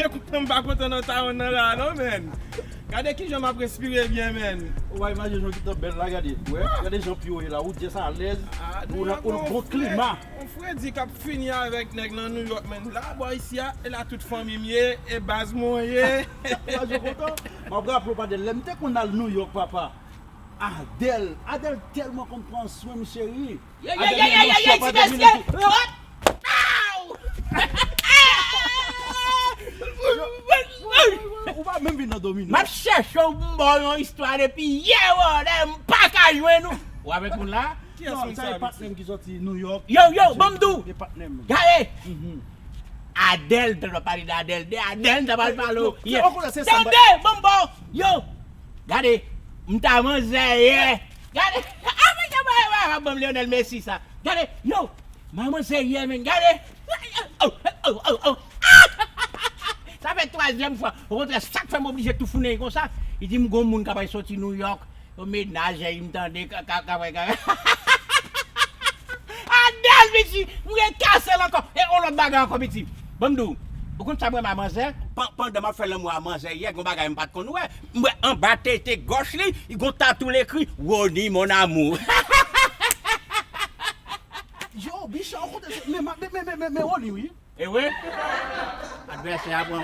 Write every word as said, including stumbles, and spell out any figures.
M pa kontan nan tawon nan la non, menn. Gade kijan m ap respire byen, menn. Ou pa imajine jan ki tan bèl la, gade. Gade jan pye w ye la, ou dyès alèz. Ah, Ou New nan York, ou mon bon frè. Klima. Yon fredi k ap fini avèk nèg nan New York, menn. La bò isi a, e la tout fanmi m ye, e baz mwen ye. Ou pa jwe kontan? M ap raple w, pa de lè m te konn al New York, papa. Adèl, Adèl tèlman konn pran swen m, cheri. Yo, yo, yo, yo, yo, yo, ti mesye. Hop! Pow! Ou pa menm vin nan Domino. M ap chèche w, m ba w yon istwa depi yè, wè, m pa ka jwenn ou. Ou avèk moun la? Kiyès Non, moun sa sa, e patnè m ki soti New York. Yo, yo, ban m di w. E patnè m. Gade! Mhm. Adèl, m t ap pale de Adèl, de Adèl, m t ap pale w. Non, se, ok, se samba. Tande, ban m ba w. Yo! Gade, m ta manzè yè. Gade, ah, men, men, men, men, ban m Lionel Messi sa. Gade, yo, m a manzè yè, men, gade. Oh, oh, oh, oh. Sa fè twazyèm fwa. Okontrè, sa k fè m oblije toufounen konsa. Li di m gon moun k ap al soti New York. Yo, mennaj, m tande, ka, ka, ka, ka. Adèl, piti, m rekase l ankò. E yon lòt bagay ankò, piti. Ban m di w, ou konn sa m renmen a manzè? Pan- Pandan m ap fè lanmou a manzè yè, gon bagay m pa t konn wè. M wè anba tete gòch li, li gon tatou l ekri Rony mon amour. Yo, bicha, ou kontan se, men, men, men, men, men, men, Rony, wi. E wi? Advèsè a pran.